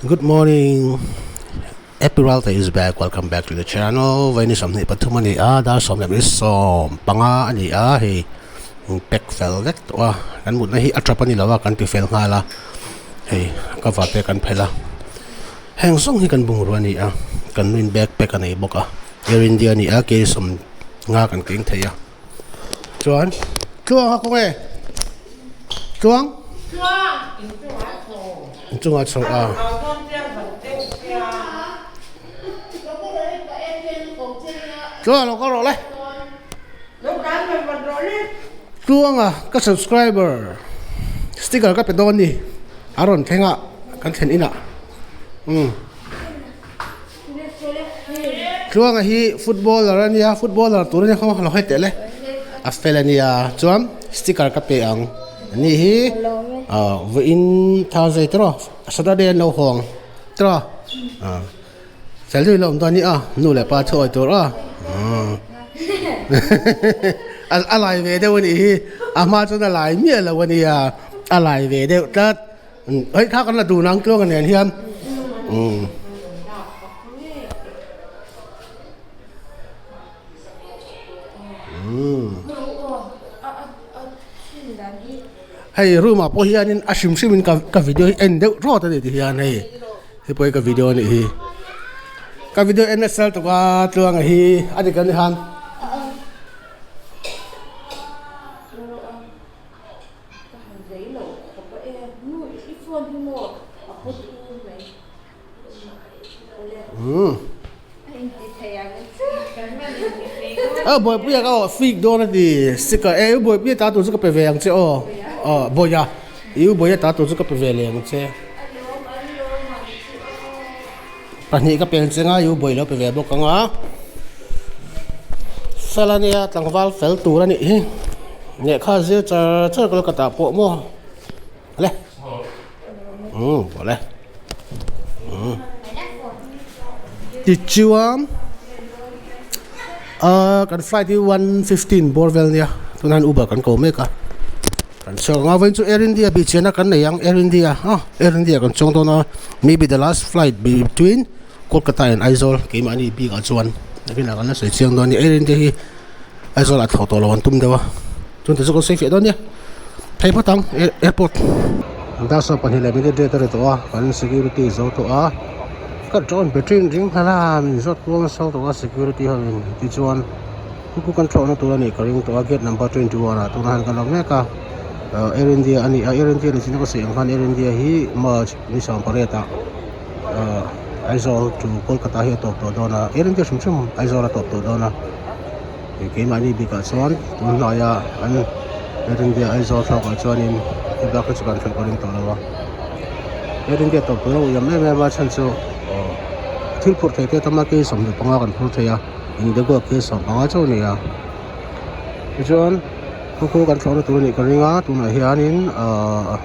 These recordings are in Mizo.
Good morning April te is back welcome back to the channel vaini 23 a ni a dar 15 a ni a hei pack fel vek tawh a kan mutna hi a tap a ni lo a kan ti fel nghal a hei cover te kan phelh a heng zawng hi kan bungrua a ni a kan nuin bag pack a nei bawk a Air India a ni a kei 50 kan keng thei a. Chuan tluang a kawng e tluang inchungah chho a tluang lo kal rawh le tluang a ka subscriber sticker ka pe dawn ni a rawn thleng a kan thlen inah umm. Tluanga hi footballer a nia footballer tur a nia khaw lo hai teh le a fel a nia chuan sticker ka pe ang ani hi ah vawiin Thursday te rawh Saturday an lo hawng te rawh ah fel deuhin a awm dawn a ni a nu leh pa thu awih tur aw a lai ve deuh a nih hi a hma chuan a lai miah lo a nia a lai ve deuh tlat. Hei kha kan la dun ang tluanga nen hian umm. Hei room ah pawh hianin a hrim hrimin ka ka video hi en deuh rawt a ni ti hian hei hei pawh hi ka video a nih hi ka video en nasa lutuk a tluanga hi a dik a ni han. Ka han zei loh khawp a e. Nu i phone hi maw a hot ur mai. Umm. A buaipuia ka aw fik dawn a ti sticker e u buaipuia ta tur chu ka pe ve ang che aw aw bawia i u bawia ta tur chu ka pe ve leh ang che pahnih ka pe ang che nga i u bawia lo pe ve bawk ang a fel a nia tlangval fel tur a nih hi. Lehkha zir char char Kolkata pawh maw le umm awle umm tichuan ahh kan flight hi 1:15 bawr vel nia tunah hian uber kan ko mek a kan chhuak ang a vawiin chu air india bih chian a kan nei ang air india ah air india kan chuang dawn a maybe the last flight between Kolkata and Aizawl keimahni bikah chuan nakinah kan la sawi chiang dawn a ni air india hi. Aizawl ah thlawh tawh lo an tum deuh a chuan tichuan kan sawi fiah dawn nia phei phawt ang airport dar 22 leh minute riat a ri tawh a kan security zo tawh a ka drone battery in ring hlala min zawt kual nasa tawh a security ho in tichuan khu kan thlawhna tur a nih ka ring tawh a gate number 21 ah tunah hian kan awm mek a air india a ni a air india ni chin a ka sawi ang khan air india hi march ni 18 ah Aizawl to Kolkata hi a tawp tawh dawn a air india hrim hrim Aizawl a tawp tawh dawn a. Ih keimahni bikah chuan tun hnuaia an Air India Aizawl thlawkah chuanin he bak hi chu kan thlawh ka ring tawh lo a Air India tawp tur a uiam em em a chhan chu aw thil phurh theih te tama kei 25 kan phur thei a indigo kei 15 chauh a ni a tichuan khu khu kan thlawhna tur a nih ka ring a tunah hianin ahh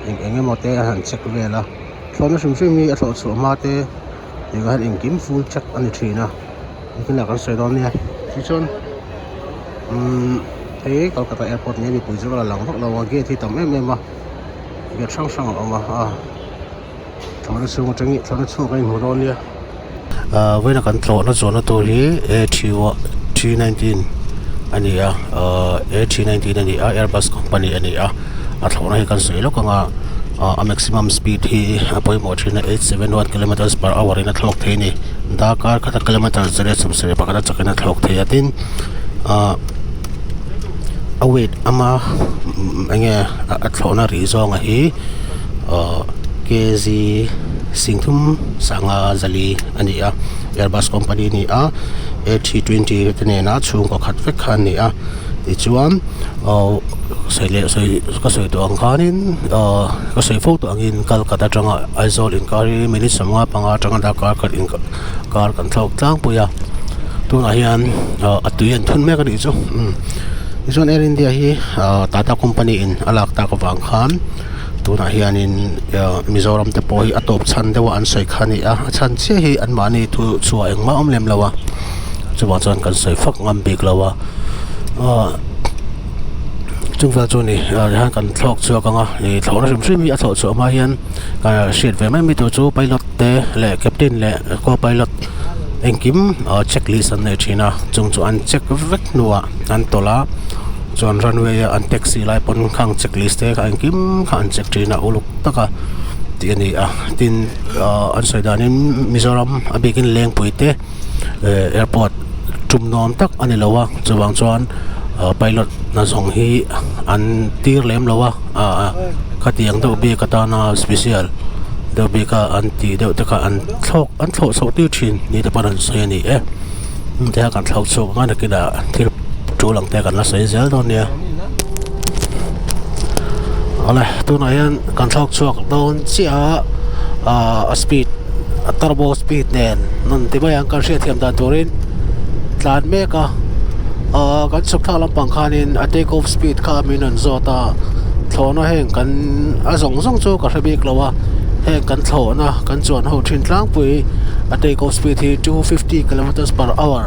eng eng emaw te a han check vel a thlawhna hrim hrim hi a thlawh chhuah hma te eng ah hian engkim full check a ni thin a. Engtin ah kan sawi dawn nia tichuan umm hei Kolkata airport nia mipui chu ka la lang vak lo a gate hi tam em em a gate hrang hrang a awm a a thlawhna chhung atangin thlawhna chhuak a inhmu dawn nia ah vawiin a kan tlawhna zawhna tur hi a 3 19 a ni a ah a 3 19 a ni a airbus company a ni a a thlawhna hi kan sawi lawk ang a ah a maximum speed hi a pawimawh thin a 871 kilometers per hour in a thlawk thei a ni. Darkar khata kilometer 171 a chakin a thlawk thei a tin ah a weight ama eng nge a thlawhna rih zawnga hi ah kg 35 a ni a airbus company a ni a a 320 te nena chhungkaw khat vek kha an ni a tichuan aw sawi leh sawi ka sawi tawh ang khanin ah ka sawi fo tawh angin Kolkata atanga Aizawl inkar hi minute 55 atanga darkar khat inkar kan thlawk tlangpui a tunah hian ah a tui an thun mek a nih chu umm tichuan Air India hi ah Tata company in a lak tak avang khan tunah hianin ah Mizoram te pawh hi a tawp chhan deuh a an sawi kha a ni a a chhan chiah hi anmahni thu chhuah engmah a awm lem lo a chuvang chuan kan sawi fak ngam bik lo a ah. Chung vel chu ni tihian kan thlawk chhuak ang a ih thlawhna hrim hrim hi a thlawh chhuah hma hian hriat ve mai mai tur chu pilot te leh captain leh co pilot engkim check list an nei thin a chung chu an check vek hnuah an tawlh a chuan runway a an taxi lai pawn khang check list te kha engkim kha an check thin a uluk taka tih a ni a tin ah an sawi danin Mizoram a bikin Lengpui te airport tum nuam tak a ni lo a chuvang chuan ah pilot hna zawng hi an tir lem lo a ah khatiang deuh bik atana special deuh bik a an tih deuh te kha an thlawk an thlawh chhoh tir thin ni te pawn an sawi a ni e tihian kan thlawk chhuak ang a nakinah thil tul ang te kan la sawi zel dawn nia awle tunah hian kan thlawk chhuak dawn chiah a ah a speed a turbo speed nen rawn ti mai ang kan hriatthiam dan turin tlan mek a ah kan chhuk thlak lampang khanin a take off speed kha min rawn zawt a thlawhna heng kan a zawng zawng chu ka hre bik lo a heng kan thlawhna kan chuan ho thin tlangpui a take off speed hi 250 kilometers per hour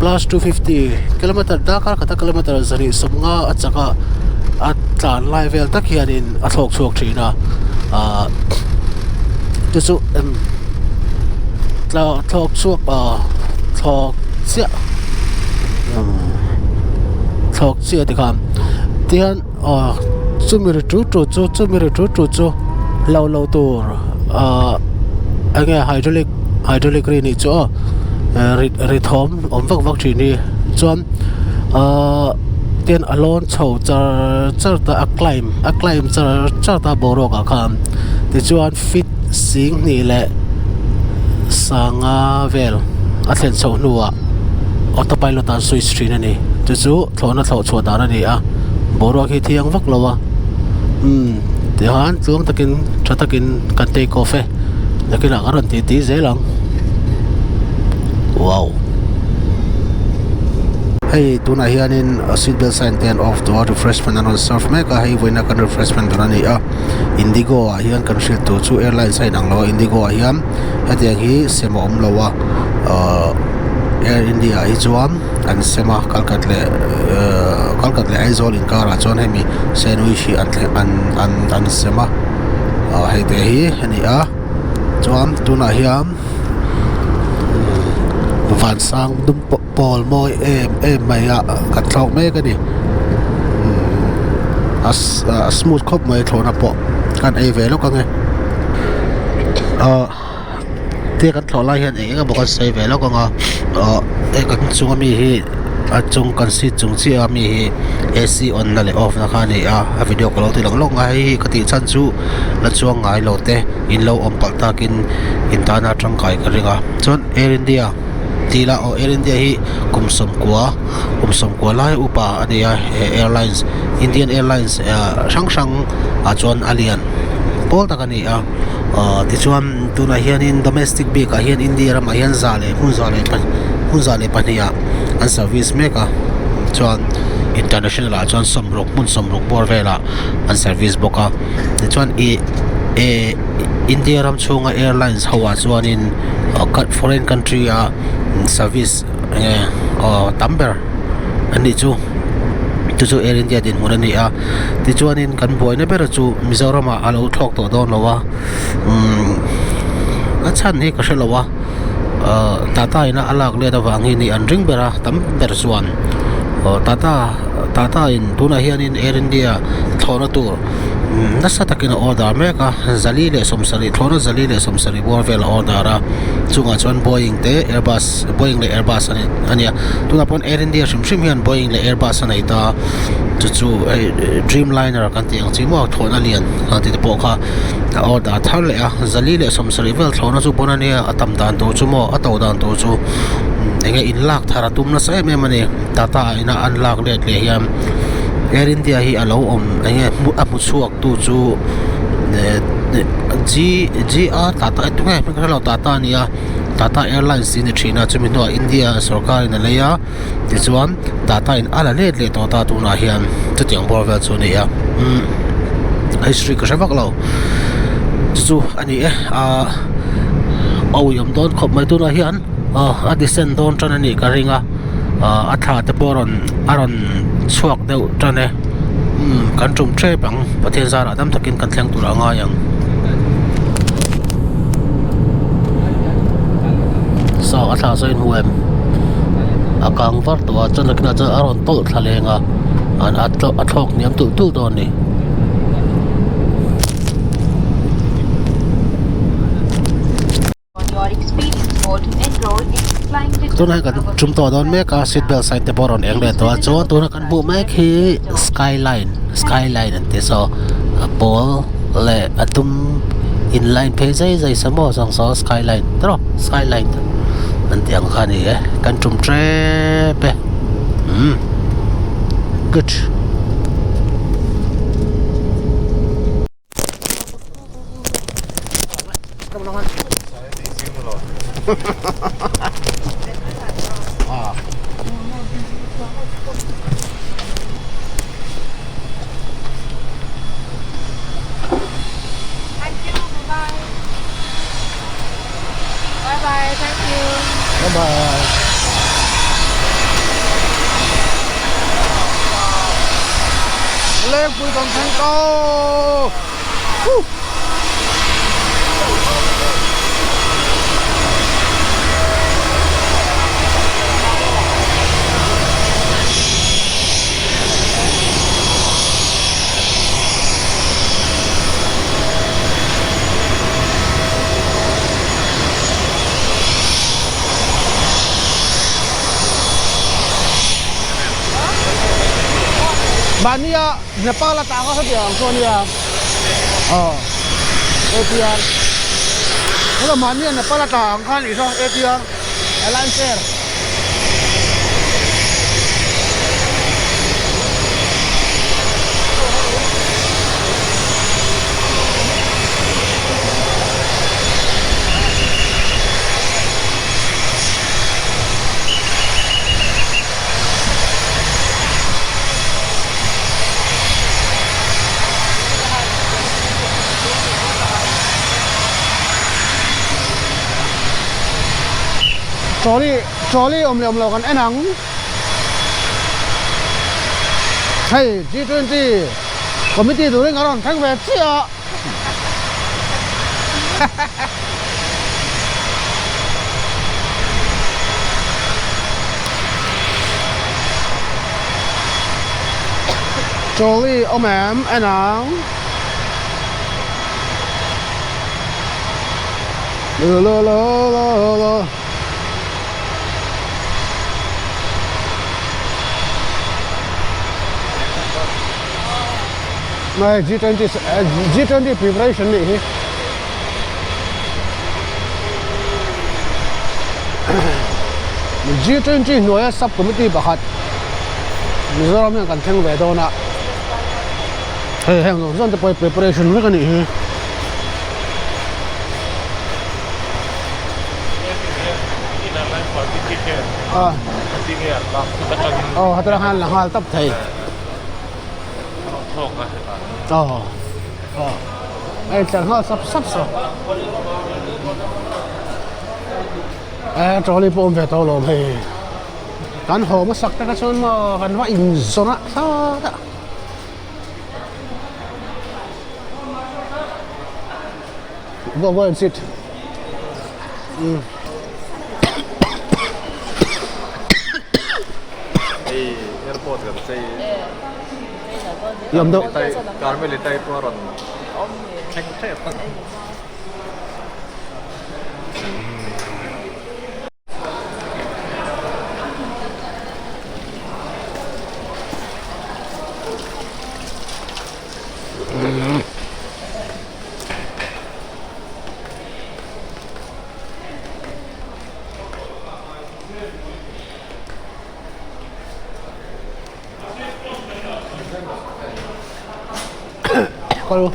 plus 250 kilometer darkar khata kilometer zahnih sawmnga a chak a a tlan lai vel tak hianin a thlawk chhuak thin a ah chu chu thlawk chhuak ah thlawk chiah thlawk chiah tikhan tihian aw chumi ri tu tu chu chumi ri tu tu chu hlauh loh tur ah enge hydraulic hydraulic ri nih chu aw ri ri thawm awm vak vak thin hi chuan ahh tin a lawn chho char char ta a climb a climb char char ta boruak ah khan tichuan feet sing hnih leh sanga vel a thlen chhoh hnuah auto pilot ah an switch thin a ni chu chu thlawhna thlawh chhuah dan a ni a boruak hi thiang vak lo a umm tihian tluang takin tha takin kan take off e nakinah ka rawn titi zel ang wow. Hei tunah hianin seat belt sign te an off tawh a refreshment an rawn serve mek a hei vawiina kan refreshment tur a ni a indigo ah hian kan hriat tur chu airlines a inang lo a indigo ah hian hetiang hi sem a awm lo a ahh air india ah hi chuan an sem a kalkat leh ehh kalkat leh Aizawl inkarah chuan hemi sandwich hi an thleng an an an sem a ah hei te hi a ni a chuan tunah hian vansang dum pawh pawl mawi em em mai a kan thlawk mek a ni a smooth khawp mai thlawhna pawh kan ei ve lawk ange ah tia kan thlawh lai hian eng eng emaw kan sawi ve lawk ang a ah hei kan chunga mi hi a chung kan seat chung chiah a mi hi A_C on na leh off na kha a ni a a video ka lo ti lang lawk ang a hei hi ka tih chhan chu la chuang ngai lo te in lo awm palh takin in tana tangkai ka ring a chuan air india tih lah aw air india hi kum sawmkua kum sawmkua lai upa a ni a he airlines indian airlines ah hrang hrang ah chuan a lian pawl tak a ni a ah tichuan tunah hianin domestic bik ah hian india ramah hian za leh hmun za leh hmun za leh pahnih ah an service mek a chuan international ah chuan sawmruk hmun sawmruk bawr velah an service bawk a tichuan ih eh india ram chhunga airlines ho ah chuanin foreign country a service enge aw tam ber an nih chu chu chu air india dinhmun a ni a tichuanin kan buaina ber chu mizoram ah a lo thlawk tawh dawn lo a umm a chhan hi ka hrelo a ahh tata ina a lak let avang hi ni an ring ber a tam ber chuan aw tata tata in tunah hianin air india thlawhna tur nasa takin a order mek a zali leh sawmsarih thlawhna zali leh sawmsarih bawr vel a order a chungah chuan boeing te airbus boeing leh airbus a ni a nia tunah pawh air india hrim hrim hian boeing leh airbus a nei ta chu chu hei dreamliner kan tih ang chi maw thlawhna lian a tih te pawh kha a order thar leh a zali leh sawmsarih vel thlawhna chu pawn a nia a tam dan tur chu maw a to dan tur chu eng nge in lak thar a tum nasa em em a ni tata ina an lak let leh hian air india hi a lo awm eng nge a hmu chhuak tu chu G G R tata tunge hming ka hrelo tata a ni a tata airlines tih a ni thin a chumi hnuah india sorkar in a lei a tichuan tata in a la let leh tawh ta tunah hian chutiang bawr vel chu a ni a umm history ka hre vak lo chu chu a ni e ahh a uiawm dawn khawp mai tunah hian aw a descent dawn tan a nih ka ring a. Ah a thla te pawh a rawn a rawn chhuak deuh tan e. Umm kan tum tep ang Pathian zarah dam takin kan thleng tur a ngai ang. Saw a thla saw in hmu em a kang var tawh a chuan nakinah chuan a rawn tawlh thla leng a a thlawk hniam tulh tulh dawn a ni. Tunah hian kan tum tawh dawn mek a seat belt sign te pawh a rawn eng leh tawh a chuan tuna kan hmuh mek hi skyline skyline an tih saw a pawl leh a dum in line phei zai zai sa maw zawng saw skyline tiraw skyline an tih ang kha a ni e kan tum tep e umm good. Thank you. Bye bye. Bye bye. Thank you. Bye bye. Lengpui kan thleng tawh. Huh. Mahnia Nepal atang a hetiang ang chu a nia aw ATR hela mahnia Nepal atang ang kha a nih saw ATR Alliance Air. Trolley trolley awm leh awm lo kan en ang hei G twenty committee turin ka rawn thleng ve chiah a. Trolley awm em en ang la la la la Này G20 G20 preparation nih hi. G20 hnuaia sub committee pakhat Mizoram hian kan thleng ve dawn a. Hei heng zawng zawng te pawh hi preparation vek a nih hi. Ah. Aw hetah khan la nghal tawp thei. Aw aw a intlar nghal sap sap saw e trolley pawh awm ve tawh alawm hei kan haw hmasak tak a chuan maw kan va inzawn a thlawt a. Go go and sit. Hei airport kan chei Yom deuh. Carmelita pawh a rawn thleng tep a. Kal.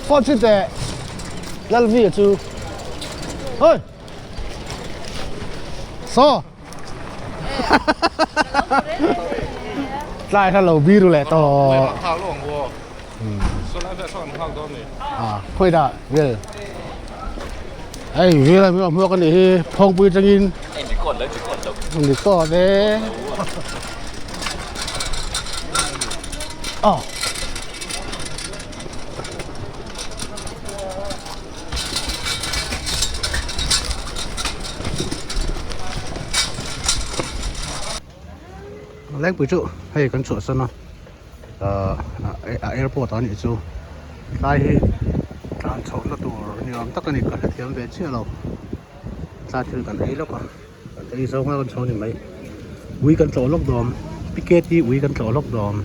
Phone chhin teh Lalvi a chu Oi Saw Tlai kha lo biru leh tawh À khawi dah vel Hei vel a min awm hmuak a nih hi phawngpui atangin Record e Aw Lengpui chu hei kan chhuahsan a ahh a airport ah anih chu tlai hi tlan chhohna tur ni awm tak a ni ka hrethiam ve chiah lo tlai thil kan ei lawk a kan ei zawng a kan chho a ni mai ui kan tlawh lawk dawm ticket hi ui kan tlawh lawk dawm.